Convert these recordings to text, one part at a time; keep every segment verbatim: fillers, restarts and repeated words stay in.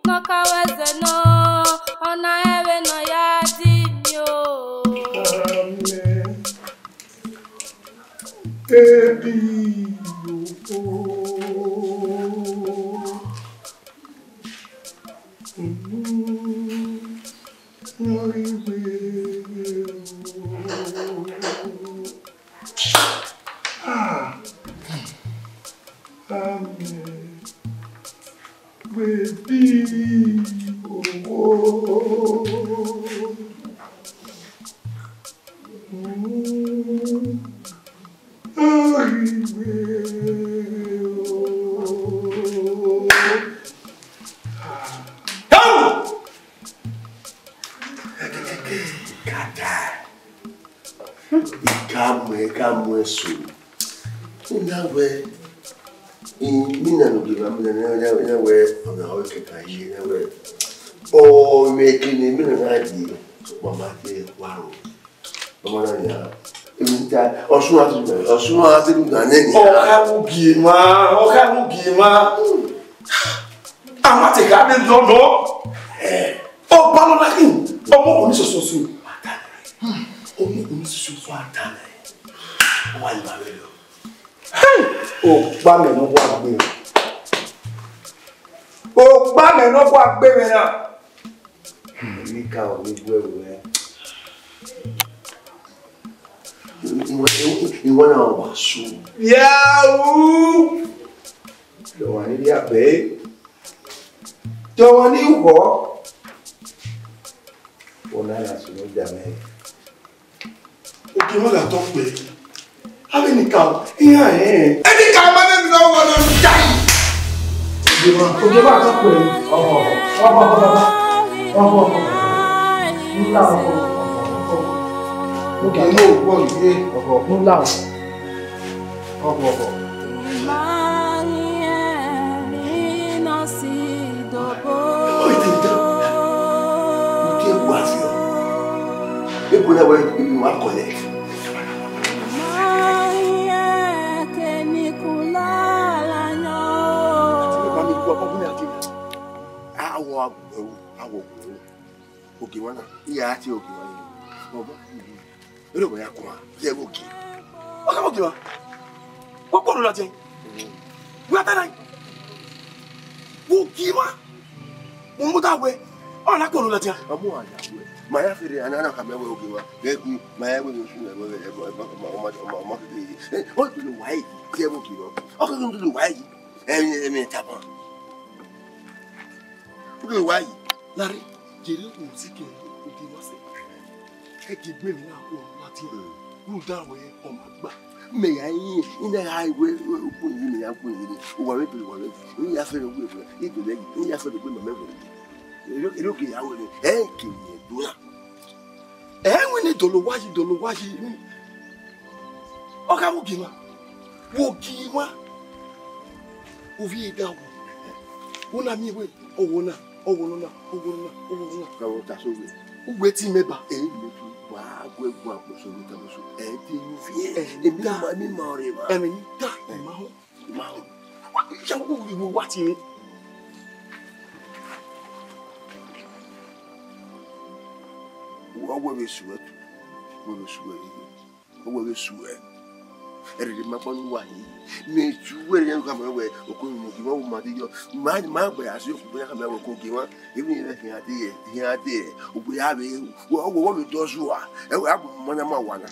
ne ọ ka ru ẹzẹ nọ, ọ na rẹn vbene ọ ya di miẹn o. Amen. Ebi o. Ah, amen. Baby, oh, oh. Mm. Come! Ka mu, ka mu ẹso. Ina wẹ, i, mina no geba, mina na, na, na wẹ, ọna ọ kẹkan ye, na wẹ, ọ, mẹ kene, mina na di, sokpan ma te wa ro. Ọmọ na nia, emi ta, Ọsun a ti, Ọsun a ti na nẹ ni. Ọ ka mu gie ma, ọ ka mu gie ma. A ma te ka de lọ nọ. Ọba lọ na khin, ọmọ kò ní sọsọ sùn. Ọmọ kò ní sọsọ sùn. Ọ wa yi ba vbe lọ. Okpa mẹ ne ọ gua gbe. Okpa mẹ ne ọ gua gbe mwẹ na. Nika ọ ni gu ẹvbo mwẹ. Iwẹ, iwẹ, iwẹ na wa so. Yau! Dọmwa ni rhie abẹ. Dọmwa ni ghọ. Ọna na sunu da mẹ. Ogie mwa gha tọ kpẹẹ. Avbe enikaro, iran rẹn. Enikaro ma ne emwi ne ọ ru ọna da yi. Ogie mwa, ogie mwa tọ kpẹẹ. Ọhọ, ọhọ, ọhọ, ọhọ, ọhọ, ọhọ. Nla ọhọ, ọhọ, ọhọ. Ogie mwa ogbọ ye. Ọhọ, nla ọhọ. Ọhọ, ọhọ. Oi, te da. Uti egbe afiọ. Egbe na wẹ ibi wa collect. Awọ agbẹru, awọ agbẹru. Ogie mwa na, iran a tie ogie mwa. Ọmọ. Ero wẹ ya guan, ye vbe ogie. Ọ ka vbe ogie mwa. Wa kpọnọ ladian. Wa ta na. Vbe ogie mwa. Mu muda wẹ. Ọ na kpọnọ ladian. Ọmọ a ya wẹ. Ma ya fẹrẹ, a na, a na khama wẹ ogie mwa. Vbe gu, ma ya wẹ osu na, wẹ, wẹ, ọmọ, ọmọ, ọmọ, ọmọ, ọmọ, eh, ọ kpọnọ wa yi, ye vbe ogie mwa. Ọ ka kpọnọ wa yi. Ẹ, ẹ, ẹ, taba. Kpọnọ wa yi. Lare, jere u si ke ogie mwa sẹ. Ẹ ke gbe emwi na khuọ ladian. Rhunmwuda wẹ ọ ma gba. Mẹ ya yin, I na gha wẹ, wẹ, ukpo yi mẹ ya gu yi ni. Uwa vbe do, uwa vbe. I ya fẹrẹ wẹ, wẹ. I do lẹ yi, I ya fẹrẹ wẹ, mama wẹ. Ero, ero ke ya wẹ, ẹ ke mi do na. Ẹ wẹ ne dolo wa yi, dolo wa yi. Ọ gha mu gie mwa. Wo gie mwa. Ovie da wo. Wo na miẹn wẹ, ọwọ na, ọwọ nọ na, ọwọ nọ na, ọwọ nọ na. Ka wo ta so wẹ. Uwẹ te mẹ ba. Ẹ, mo tu wa gu ẹguan kpọsọ, mo ta kpọsọ. Ẹ te yu fi. Ẹ, emi da. Ma, mi ma ọre ma. Ẹ, mi da, ẹ ma họn. Ma họn. Wa, ya wo, wo, wa ti mi. Wa wẹ vbe suẹ tu. Wẹ vbe suẹ yi. Wẹ vbe suẹ. Ẹrẹ ma kpa nu wa yi. Mẹ ju wẹ rẹ ka ma wẹ, oko mu gi ma wo ma de yọ. Ma, ma gbe ya si oku ya ka ma wẹ ko gi ma. Emi rẹ hin ade, hin ade. Ogbe ya vbe, wo, wo, wo vbe do zua. Ẹ wẹ, a bu ma na ma wa na.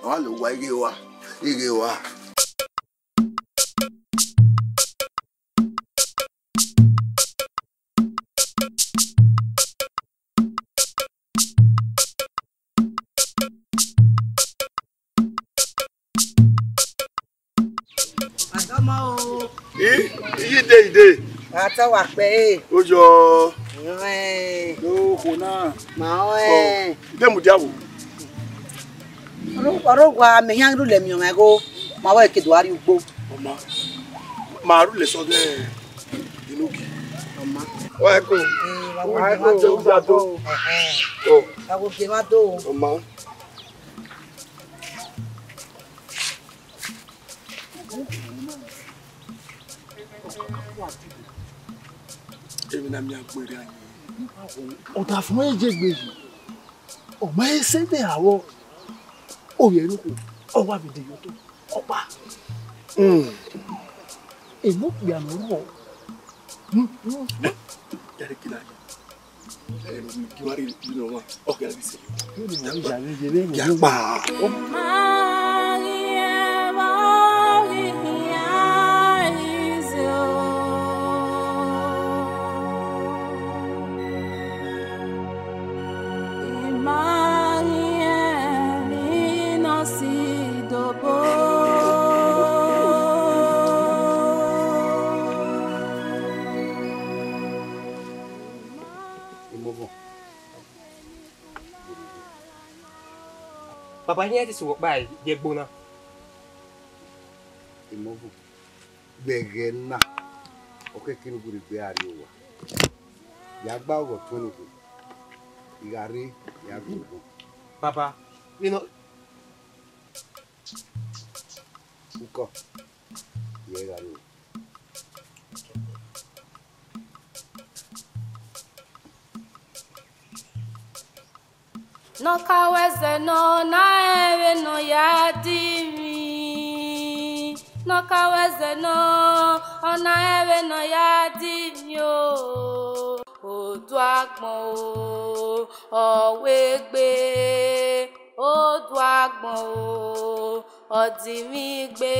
Ọ wa lo wa ighe wa, ighe wa. Adama o. I, iye ide ide. Ata wa kpẹ e. Ojọ. Ẹn. Do kho na. Ma ọ ẹ. De mu dia wo. Ọrọgua mẹ hian rhulẹ miẹn ọmwa igho, ma wẹ ke do a rrie ugbo. Ọma, ma rhulẹ sọdẹ inogie. Ọma. Wa ẹko. Wa ẹko, wa do. Ẹhẹn. Ọ. Wa wo gie mwa do. Ọma. Emwi ne a miẹn agbọn rhia yi. Ọdafẹn ọre je gbe yi. Ọ ma he sẹ vbe avọ. Ovbi ẹre nokhuo, ọ wa vbe de ye otọ. Ọkpa. Hmm. Emọ okpia ne ọ rrọọ. Hmm, hmm. Ẹ, ya de kina ya. Ẹ, ne ghi wa rhie vbene ọmwa, ọ khian ghi sẹ. Vbene ọmwa, ya kpa. Baba, iran te sẹ uwẹ ọkpa ye ẹgbo na. Emọvbo, vbe ẹghẹ na, ọ kẹkẹ ne u gbe rhie egbe ra rrie owa. Ya gba ọghọ tuẹn ne okhuo, I gha rre, ya gbe obọ. Baba, vbene ọ- Ukọ, ye gha rrie owa. Ne ọ ka ru ẹzẹ nọ, ọ na rẹn vbene ọ ya dinmwi. Ne ọ ka ru ẹzẹ nọ, ọ na rẹn vbene ọ ya dinmwi o. Oduagbọn o, ọ wegbe. Oduagbọn o, ọ dinmwi gbe.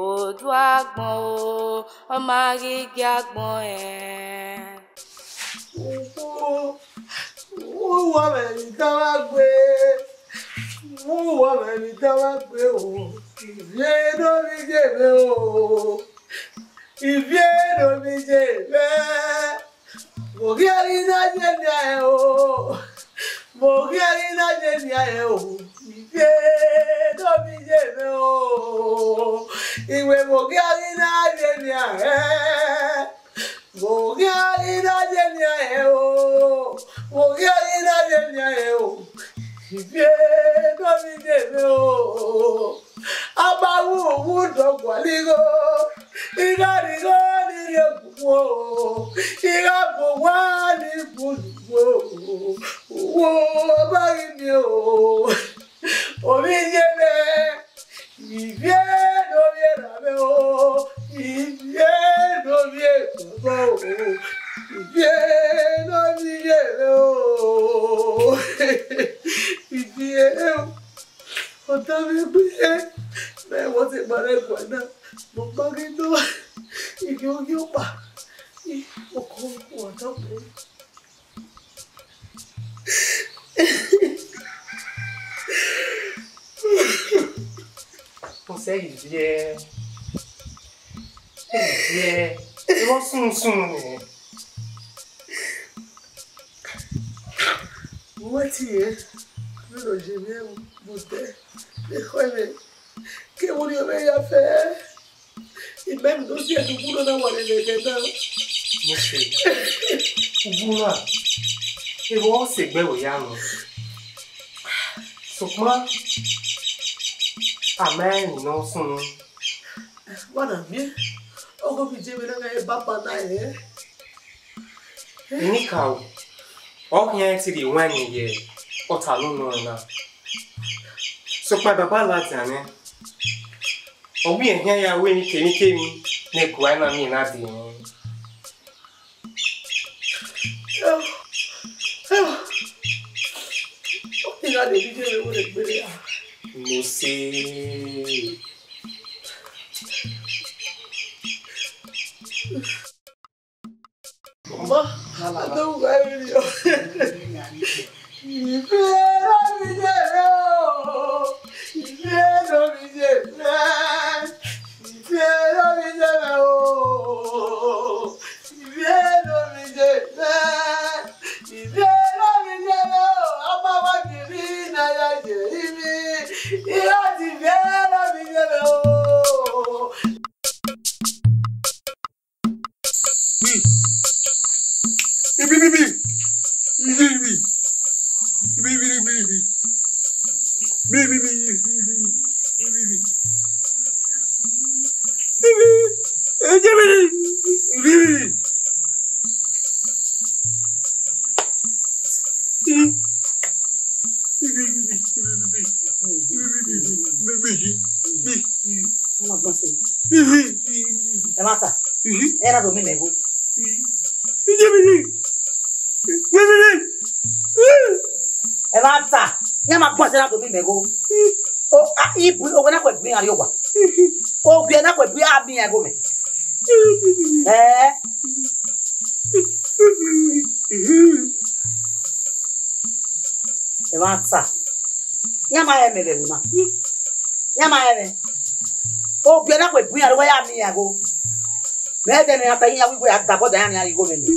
Oduagbọn o, ọ ma ghi gie agbọn rẹn. Uwu, uwu ọmwa emwi dan mwa gbe, uwu ọmwa emwi dan mwa gbe o, ivie ne ovbi ye mwẹ o, ivie ne ovbi ye mwẹ, vbe ọ ghi a ghi na ye nian rẹn o, vbe ọ ghi a ghi na ye nian rẹn o, ivie ne ovbi ye mwẹ o, I wẹ vbe ọ ghi a ghi na ye nian rẹn. Vbe ọ ghi a ghi na ye nian rẹn o, vbe ọ ghi a ghi na ye nian rẹn o, ivie ne ovbi ye mwẹ o. A ma wu uwu dọ gualọ igho, I gha rhie igho ni rhie gu uwu o, I gha gu owa ni gu uwu o, uwu ọ ma ghi miẹn o. Ovbi ye mwẹ, ivie ne ovbi erha mwẹ o, ivie ne ovbi baba o, ivie ne ovbi iye mwẹ o, ivie o, ọ da mwẹ egbe, mẹ wẹ ọ te gba rre ẹguae na, ne ọ ma ghi nọ, I ghi oghian ọkpa, okọ wa da mẹ. Ọsẹ yi viẹ, yi viẹ, I vbe sunu sunu nẹ. Uwẹ tie, vbene ọ ye mwẹ vbe odẹ, ekhọe mwẹ, ke vbe orhiọn mwẹ ya fẹ. Imẹ ne ọ si ẹdẹ ugbunu na wa lele ẹghẹ na. Mose, ugbunu na, evba ọ sẹ egbe wẹ ya nọ. Sokpan, a ma rẹn emwi ne ọ sunu. Wa na miẹn, ọghe ovbi iye mwẹ na gha re baba na rẹn. Enikaro, ọ khian te rhie wain ye ọta ne unu rẹn na. Sokpan baba ladian nẹ, ọ wẹ irẹn khian ya ru emwi kemwi kemwi ne ẹguae na miẹn na dee. Ọ ni gha de vbe iye mwẹ wẹ ne gbe rre a. Mose. Ọmọ, ado wa eri o. Ivie ne ovbi iye mwẹ o. Ivie ne ovbi iye mwẹ. Ivie ne ovbi iye mwẹ o. Ivie ne ovbi iye mwẹ. Ivie ne ovbi iye mwẹ o. Ọmọ wa giri na ya ye ivbi. Ira ti ivie ne ovbi iye mwẹ o. Bi. Bi, bi, bi, bi. Bi, bi, bi, bi. Bi, bi, bi, bi, bi. Bi, bi, bi. Bi, bi. Eje bi. Bi, bi. Ẹmwata, ẹ na do miẹn mẹ igho. Ẹmwata, iran ma guan sẹ na do miẹn mẹ igho. O, a, ibu, owẹ na khuẹ bu iran rrie owa. Ogie na khuẹ bu iran miẹn igho mẹ. Ẹẹ. Ẹmwata, iran ma rẹn mẹ vbe ẹvbo na. Iran ma rẹn mwẹ. Ogie na khuẹ bu iran rrie owa, ya miẹn igho. Mẹ dẹ ne iran ta iran wẹ ighẹ a da obọ da iran nian rrie igho mwẹ nẹ.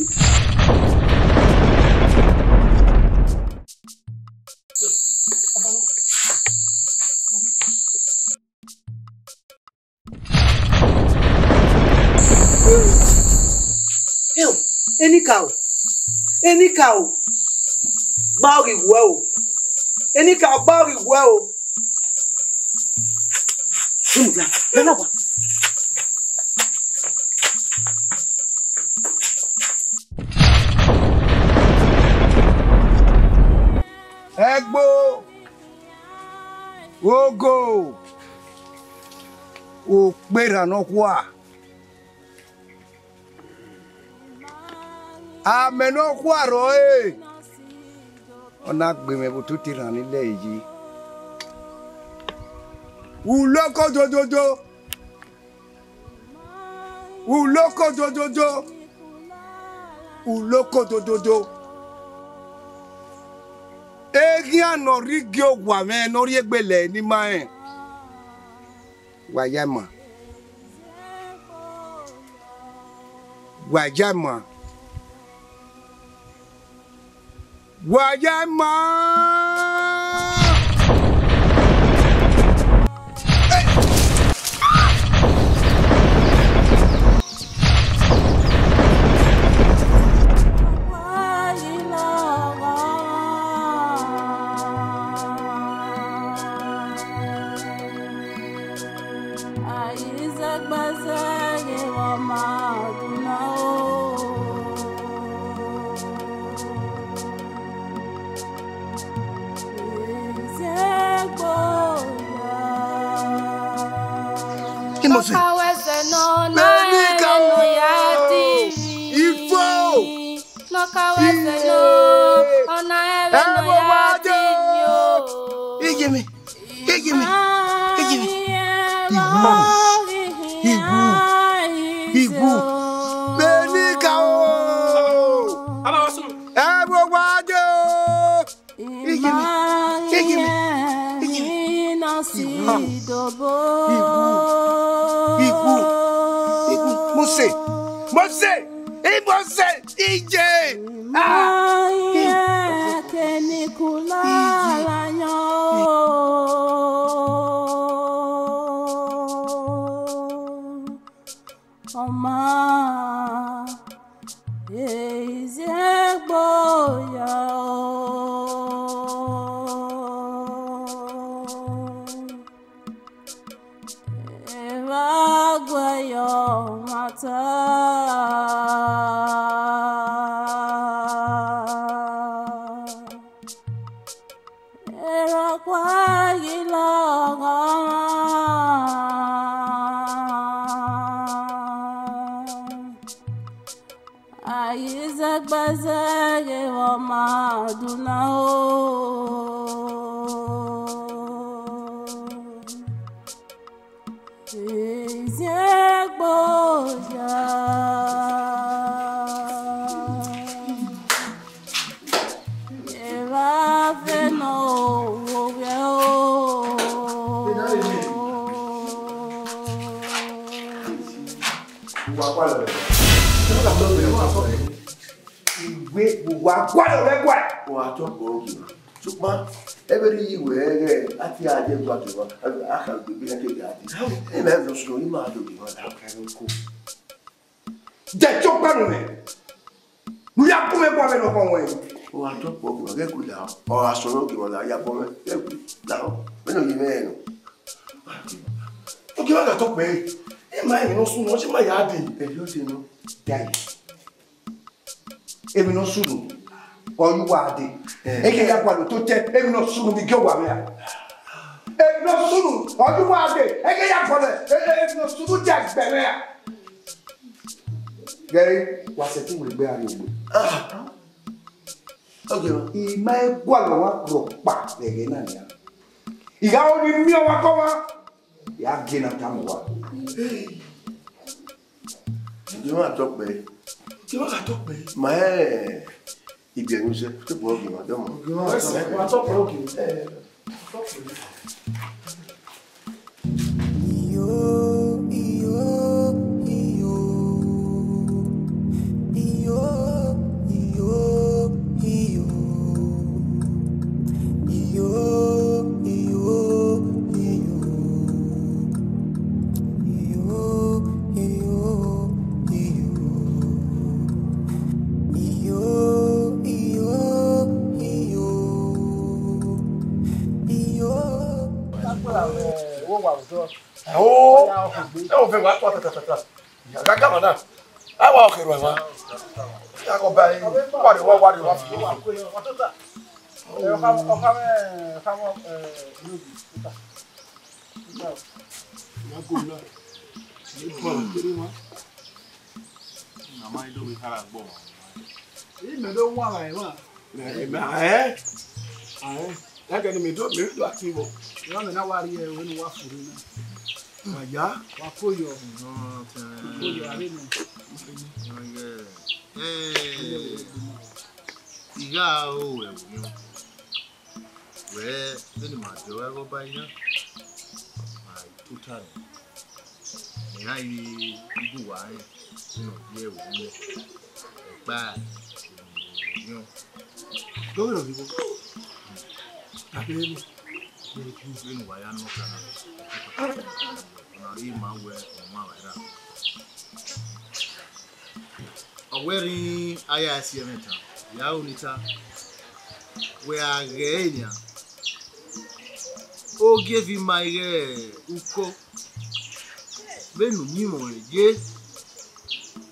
Eo, enikaro, enikaro, gba ọghe iwuẹ o, enikaro, gba ọghe iwuẹ o. Emudia, nana wa. Ẹgbo, ogo, okperhan nọkhua. Amẹ nọkhua rrọọ ẹre, ọ na gbe mwẹ vbe ototọ erhan ni lẹre yi. Uloko dododo, uloko dododo, uloko dododo. Eghian ne ọ rre igie owa mwẹ ne ọ rhie egbe lẹ ne ima rẹn. Wa ya ima. Wa ya ima. Wa ya ima. Imose. Ifo. Nọ ka wẹ ẹsẹ nọ, ọna ẹvbo nọ ya di yo. Iye mi, iye mi, iye mi. Iwu, iwu, iwu. Vbene ka o. Ẹvbo wa de o. Iye mi, iye mi, iye mi. Iwu, iwu, iwu, iwu. Mose, Mose, Mose. Iye! Ah! Ọma, ezi egbo ya o. Evba guẹ yọ mata. Erha ọkpa ghi lọghọ. Aizẹgbẹzẹ ghe vbe ọ ma duna o. Ezi egbo ya. Evba vbe nọ wo vbiẹ o. Uwa gualọ mwẹ. Iwe uwa gualọ mwẹ gualọ. Ọ gha tọ kpọrọ ogie. Sokpan, ẹ vbe rhie iye wẹ ẹghẹ a tie a ye ẹguae tuẹ, a kha gbe ebe na ke gha dee. Ẹ ma vbe sunu, I ma do gbe emwa la. Dẹ te ọkpa nu mwẹ, ne u ya gu mwẹ guan vbe nọkhọn ruẹn. Ọ gha tọ kpọ, ọ ghẹ gu la, ọ gha sunu gbe emwa la, ya bọ mwẹ, ghẹ gu la, vbene ọ ye mwẹ rẹn nọ. Ogie, ọ gha tọ kpẹre, I ma emwi ne ọ sunu, ọ si ma ya dee. Ẹ, ọ dee nọ. Dai. Emwi ne ọ sunu, ọ ye uwa dee. Eh. Eke ya gualọ otọ otọ, emwi ne ọ sunu vbe igie owa mwẹ ra? Emwi ne ọ sunu, Ọ ye uwa dee, ẹghẹ ya guọnọ, e, e, e, ne osunu dia gbe mwẹ ra. Ghe ẹre, wa sẹtin wegbe a rrie egbe. Ogie mwa. I ma i gualọ ọmwa rhọkpa vbe ẹghẹ na nian. I gha ro ne I miẹn ọmwa ke ọmwa, ya gie ne a tama uwa. Ogie mwa tọ kpẹre. Ogie mwa tọ kpẹre. Ma hẹ ibiẹka ne u zẹ, te bu ọgie mwa dọmọ. Ogie mwa tọ kpẹre. Wa tọ kpẹre, ogie mwa. Iyo, iyo, iyo. Iyo, iyo, iyo. Iyo, iyo, iyo. Iyo, iyo, iyo. Iyo, iyo, iyo. Iyo. Ẹo, ẹo, vẹ wa tọ tatatata. Gagama na. A wa ọkhe ruẹ mwa. Ya gọ ba e. Wa rre, wa, wa rre, wa fi. Mama i do vbe khara gbọ mwa. Imẹ do wan mwa emwa. Mẹ, mẹ, ẹ? Ẹ? Ẹkẹ ne mẹ do, mẹ do aki vbọ. Emwa mẹ na wa rrie ẹre ne uwa furre na. Wa ya? Wa ko yọ. Ko yọ, a rre nọ. Ẹ, I gha ro ẹvbo nọ. Wẹ, vbene ima jọ gha ghe ọba iran, ma tota nẹ. Iran i vbe gu uwa rẹn, vbene ọ gie ẹvbo nọ. Ẹkpa, emwi ne ọ rhiọn. Gọvnọ vbe igho. Tama ẹre nẹ. Vbene uwa ya nọ ọka na, ọna rhie ima wẹ ọmwa vbe ra. Ọ wẹ rhin a ya si ẹmwẹ tan, ya ru ni ta, wẹ a ghẹ ẹre nian, ogieva ima ighẹ uko, vbene uyinmwẹ ọnrẹn ye,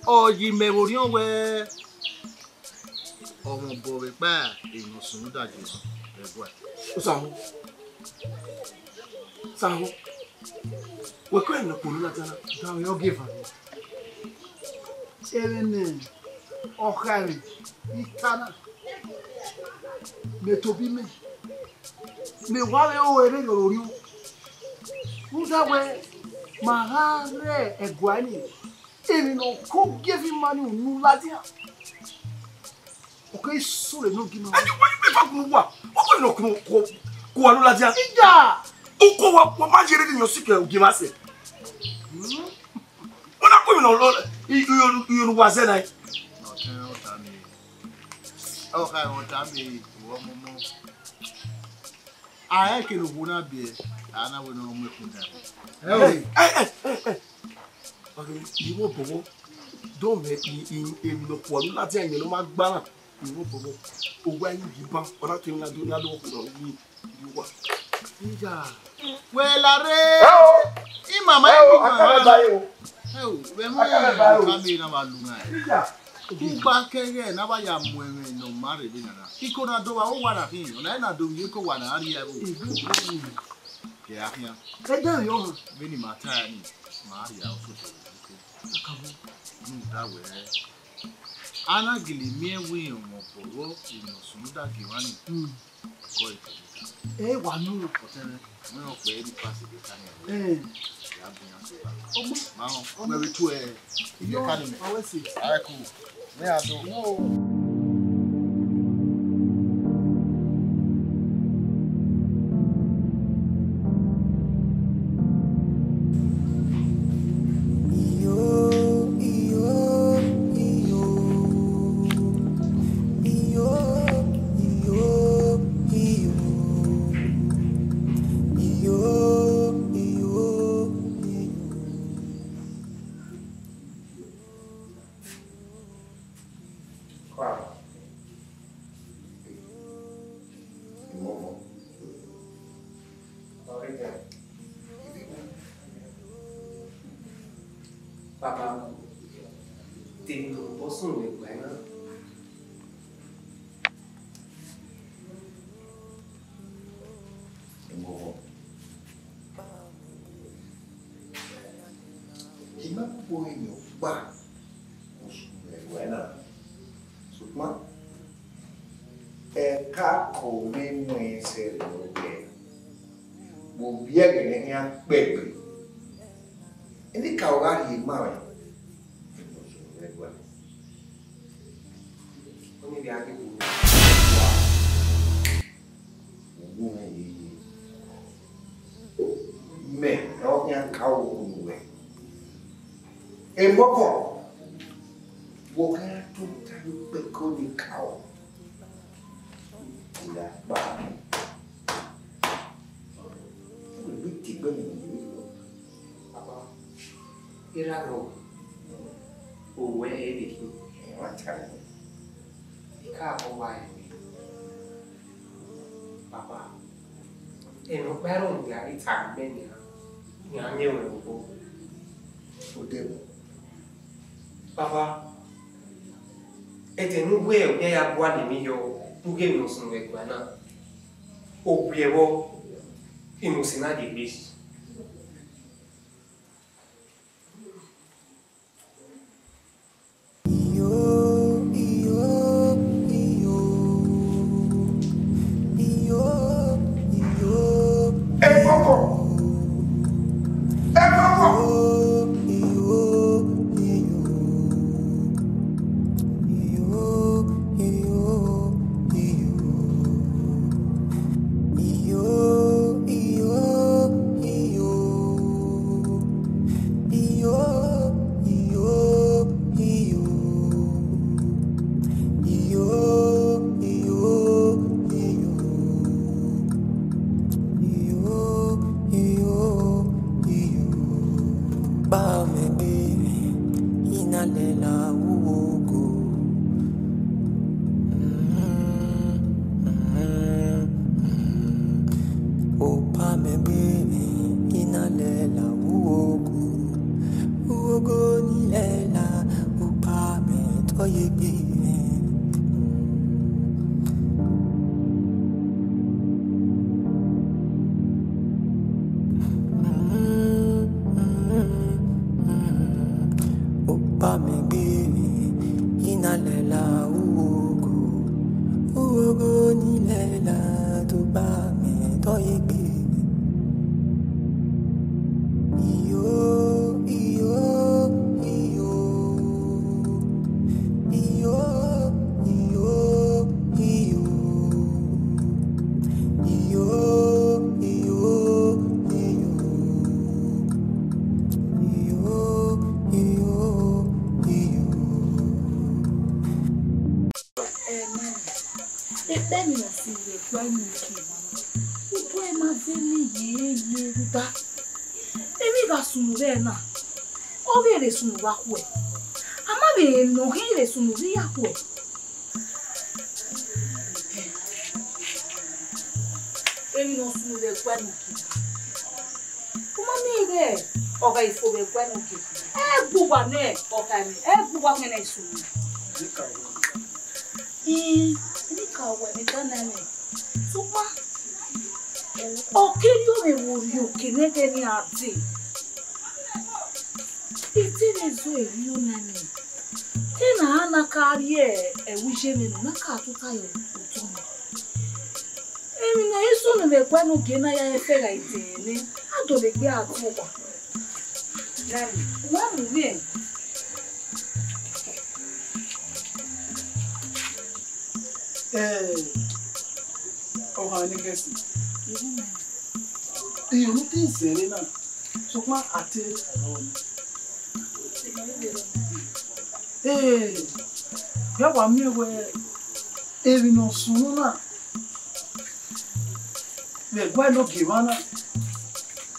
ọ ye imẹ vbe orhiọn wẹ, ọ mwẹ obọ vbe ekpa emwi ne ọ sunu da gie ẹguae. Osanhọn. Osanhọn. Wẹ kọ ẹmwẹ ne okhuo ne u ladian na? Danmwehọ ogieva nẹ. Ẹmwẹ ne ọ khaemwi, I ta na. Mẹ tobọ imẹ, mẹ wa vbe ru ẹre rhiọnrhiọn. Rhunmwuda wẹ, ma gha rre ẹguae nii, emwi ne ọ ke ogieva ima nii unu ladian. Ọ ke sọre ne ogie ima. Ẹni wẹ, ẹ fa gun uwa. Ọ wẹ ne ọ ku, ku, ku uwa unu ladian. Ija. Uko wa, wa ma yere ni yọ sikẹ ogie ima sẹ. Wẹ na ku emwi ne ọ, i, i, i, i, unu wa zẹ na. Ọ tẹn ọ ta mi. Ọ kha ọ ta mi, uwẹ ọmọmọ. A rẹn kene okhuo na biẹ, a na wẹ ne ọ mu ẹkun dan. Ẹ, ẹ, ẹ, ẹ. Ọ ghi, I mwẹ obọ vbọ, dọmwẹ i, i, emwi ne okhuo ne u ladian yẹn ne ọ ma gba na, I mwẹ obọ vbọ. Owa yi yi ban, ọ na te emwi na do, na do ọkhuo na wi, yi wa. Iya. Wẹ la rre. Ẹ o. Imama, ẹ o, imama. Akabẹ ba ye o. Ẹ o, vbe mọ akabẹ ba ye o. Ka mi na wa lu na. Iya. Ugba kẹghẹ ne a vba ya mu ẹmwẹ ne ọ ma rre vbe nana. Iko na do vba owa na khin, ọna na do vbe iko wa na rhie ẹvbo. Kẹ a khian. Ẹdẹ rẹ ọmọ. Vbene ima ta ẹre ni, ma rhie aro sotọ vbe iko. Akabọ. Rhunmwuda wẹẹ, a na gele miẹn wẹẹ ọmọ ọbọrọ emwi ne ọ sunu da gie emwa ni. Hmm. Ẹkọ ẹre. Ẹ wa nu. Ọtẹn mwẹ, wẹ ọkpẹ ni pass the time. Eh. Ya bu yan so ba. Ọmọ. Ma họn, ọmọ. Wẹ vbe tu ẹ, iye ka ni mẹ. Ọwẹ si. All right, cool. Mẹ a do. No. Baba, te ne obọ sunu vbe egbe na. Ẹmwẹ ọvọ. Ka ko ne mu ẹn sẹ vbe ovbi ẹghẹ ne iran kpẹgbe. Enikaro gha rhie ma mwẹ, ẹgbẹe ọsẹ mwẹ gua. Ọni vbe a ghi wu mwẹ yeye. Mẹ ọ khian ka wu ne uwẹ. Emọkọ, wẹ ọ khian tota ye ukpẹko ni ka o. Ira kpa. Wẹ gbe te egbe ne uwẹ. Papa, erha rrọọ, owẹ ẹre khin. Ẹ wa ta nẹ. I ka kọ wa ẹre. Papa, emwi ọkpa ẹre ọ gha rhie ta mẹ nian, iran miẹn ruẹ obọ. Odẹ. Papa, ẹdẹ ne uwẹ ọ ya gualọ emwi yọ, ne u ghe emwi ne ọ sunu vbe ẹguae na, ovbi ẹvbo, emwi ne ọ sẹ na ye egbe. Iyo, iyo, iyo. Iyo, iyo, iyo. Ẹkọkọ. Ẹkọkọ. Iyo, iyo, iyo. Iyo, iyo, iyo. Iyo, iyo, iyo. Iyo, iyo, iyo. Iyo, iyo, iyo. Iyo, iyo, iyo. Ba mẹ gbe, I na lẹla uwu ogo. Opa mẹ gbe, I na lẹla uwu ogo. Uwu ogo ni lẹla, opa mẹ tọ ye gbe. Opa mẹ gbe, I na lẹla uwu ogo. Uwu ogo ni lẹla, opa mẹ tọ ye gbe. Iyo, iyo, iyo. Iyo, iyo, iyo. Iyo, iyo, iyo. Iyo, iyo, iyo. Ẹmwẹ, ekpẹn ni ọ sunu vbe ẹguae ne uki, uki ma vbe ne iye ye rhunmwuda. Emwi gha sunu vbe ẹre na, ọ ghi rhe sunu vbe akhuẹ. A ma vbe rẹn ne ọ khian rhe sunu vbe iyakhuẹ. Emwi ne ọ sunu vbe ẹguae ne uki, u ma miẹn ighẹ ọ gha fo vbe ẹguae ne uki. Ẹ gbe uwa nẹ, ọ kha emwi, ẹ gbe uwa khian ne a sunu. Ii, eni ka wẹ ne Daniel, sokpan ọ keghi rhie ovbi oke ne ẹghẹ ne iran dee. I te vbe zẹ erriọ na nẹ, te ne a na ka rhie ẹvbo iye mwẹ ne ọ na ka tota ye otọ mwẹ. Emwi ne ọ i sunu vbe ẹguae ne uki na ya ẹfe gha dee nẹ, a do le gbe a tu owa. Daniel, u wa mu mwẹ. Eh, ọghan ne Gẹsi. Iyo ne u te zẹre na, sokpan a te ọrọ nẹ. Eh, ya wa miẹn wẹẹ emwi ne ọ sunu na, vbe ẹguae ne ogie mwa na,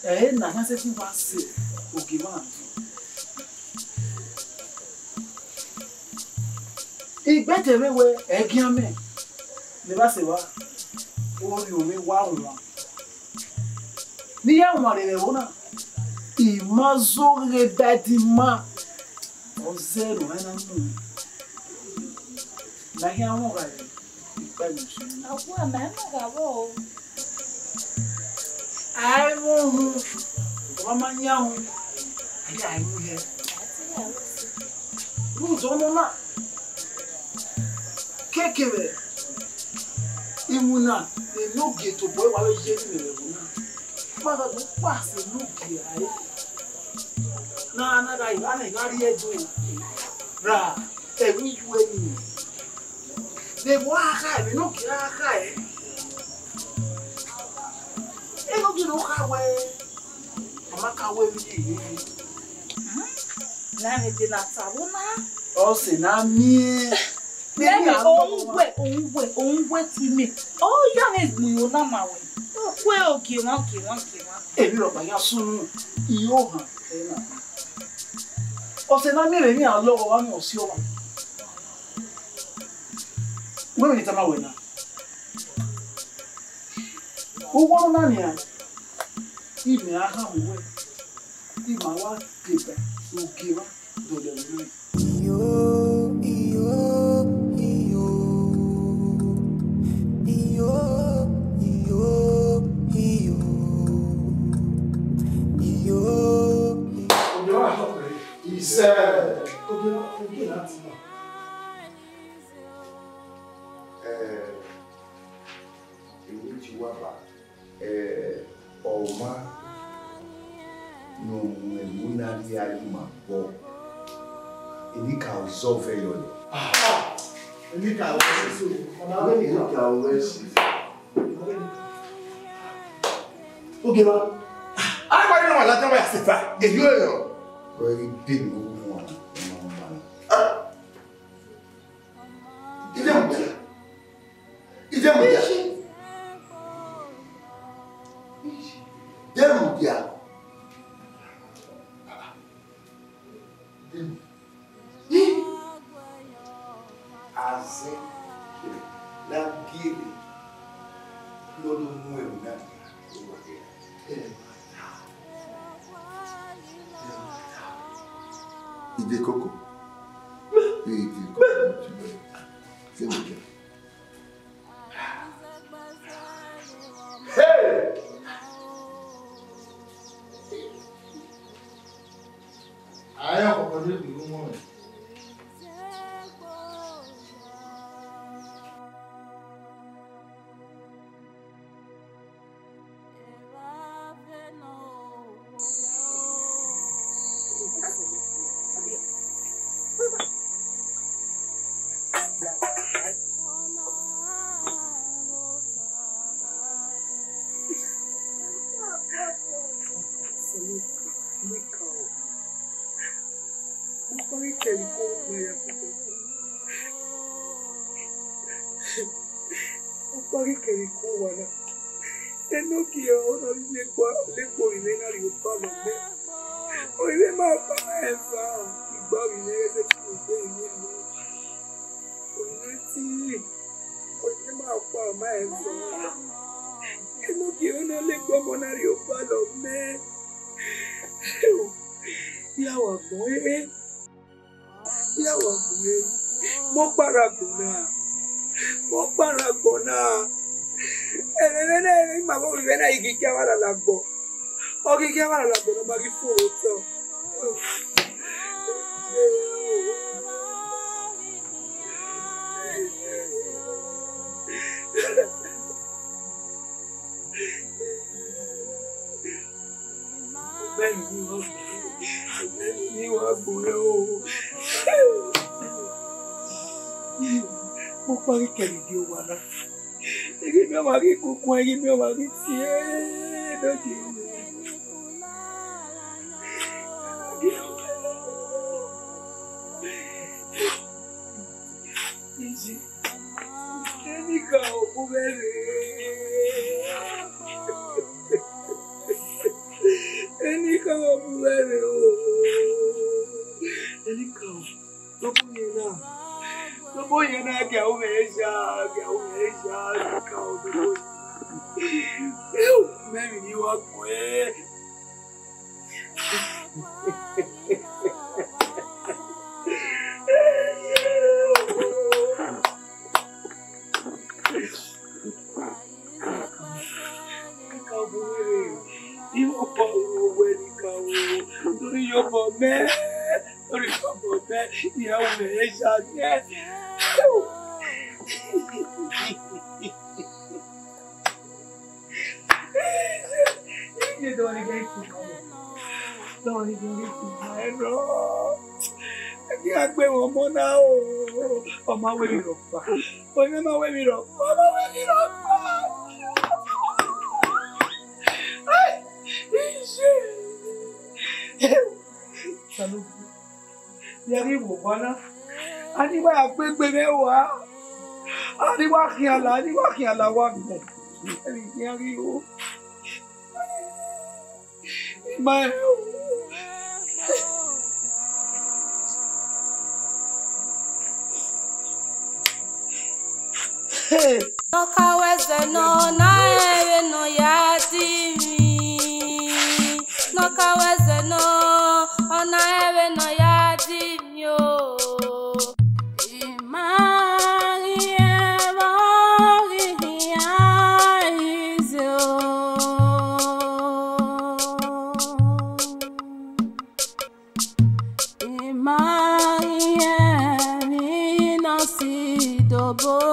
ẹre na khian sẹtin wa sẹ ogie mwa. I gbe te mwẹ wẹẹ ẹgian mẹ ne evba sẹ evba, orhiọn mwẹ wa wan. Ne I ya wanrẹn vbe ẹvbo na, I ma zoghe ba ẹdẹ ima, ọ zẹ ne ọ na nu mwẹ. Ne a khian mwẹ ọghe ikpa emwi ọsẹ. Awa, ma i na gha vbọ o. A i mwẹ uhunmwu, ọ ma yan uhunmwu, a ya i mu hẹ. Rhunmwuda ọnọna, keke vbe Iwinna, ne Enogie tobọ ẹre wa vbe ye ne ẹvbo na. Ma gha do kpa sẹ Enogie rae. Na, na gha, a na gha rrie Ẹdo ra ẹvbo iye ẹre nii. Vbe ẹvbo a kha, vbe Enogie a kha ẹre. Enogie ne ọ kha wẹẹ, ọ ma ka wẹẹ vbe iye ẹre. Na mwẹ de na ta vbo na. Ọ sẹ ne a miẹn. Lẹvbe ohun wẹ, ohun wẹ, ohun wẹ ti mẹ. Ọ ya mwẹ gbun yo na ma wẹ. Ọ kue ogie mwa, ogie mwa, ogie mwa. Emwi rhọkpa ya sunu, iyo han. Ọ sẹ ne a miẹn vbe emwi a lọghọ, a miẹn ọse ọmwa. Wẹ vbe ne I tama wẹ na? Uwu ọnọna nian, imẹ a khama uwẹ, ima wa deba ogie mwa dọlọ ẹre. Iyo, iyo, iyo. Iyo, iyo, iyo. Iyo. Ogie mwa, isẹ, ogie mwa, ogie na ti mọ. Eh, èmi ti wá bá, eh, ọmwa ne ọ mu ẹvbo na rhie ima vbọ, Enikaro zẹ ọvẹyọ nẹ. Enikaro zẹ ọvẹyọ. Enikaro zẹ ọvẹyọ. Ogie mwa. A na gba nọ wa ladian wa ya sẹ fa. Eyo yọ. Wẹ ghi de ne u wan, u ma wan. Ide mu dia. Ide mu dia. Ide mu dia. Ide mu. Azẹ na gie vbe ne ọ do mu ẹvbo na dia. Ide koko. Ide koko. Hey! Aye ọkpọkọ ne gbe ru mọ mẹ. Ọkpa ghi kẹvbe iko vbe ukpọn ya koko. Ọkpa ghi kẹvbe iko owa na. Enogie ọre ọ rhie egbe, ọ rhie egbe ovbi mwẹ na rrie obọ alọ mẹ. Ovbi mwẹ ma kpa ma eva, igba ovbi mwẹ ghẹ zẹ kugbe ovbi mwẹ. Ovbi mwẹ ti, ovbi mwẹ ma kpa ma eva. Enogie ọre ọ rhie egbe ọmọ na rrie obọ alọ mẹ. Ya wa gbọn ẹre. Ya wa gbe, mọ kpa rre agbọn na, mọ kpa rre agbọn na. Ẹmwẹ mwẹ na, ima vbe ovbi mwẹ na, I ghi gie avbe alala agbọn. Ọ ghi gie avbe alala agbọn ne ọ ma ghi fo otọ. Ọgbẹni ni wa gbe, ọgbẹni ni wa gbe o. Mo kpa ghi kẹre gie owa na. Ighi miẹn ọmwa ghi kukuan, ighi miẹn ọmwa ghi tie, do die. Enikaro bu mwẹ rre. Enikaro bu mwẹ rre o. Enikaro, dobo yẹn na. Dobo yẹn na, gie aro mwẹ ya, gie aro mwẹ ya, Enikaro, dobo yẹn. Mẹ emwi ne I wa guẹ. Enikaro bu mwẹ rre, I vbe ọkpa ru wẹ Enikaro, ne ọ rhie obọ mẹ, ne ọ rhie obọ mẹ, I ra ru mwẹ ya nẹ. Ẹnọ, ẹgẹ a gbe mwẹ ọmọ na o, ọ ma wẹ emwi rhọkpa. Ọ ma wẹ emwi rhọkpa, ọ ma wẹ emwi rhọkpa. Ai, iye. Osanobua, ya ghi vbe owa na, a ni wa ya gbe egbe mwẹ rua, a ni wa khian la, a ni wa khian la wa gbẹn. Ẹmwẹ hia ghi ro. Ima ẹre o. Hey! Nọ ka wẹ zẹ nọ, ọ na rẹn vbene ọ ya di emwi. Nọ ka wẹ zẹ nọ, ọ na rẹn vbene ọ ya di emwi o. I ma ghi rẹn vbe ọ ghi khian ize o. I ma ghi rẹn emwi ne ọ si dobo.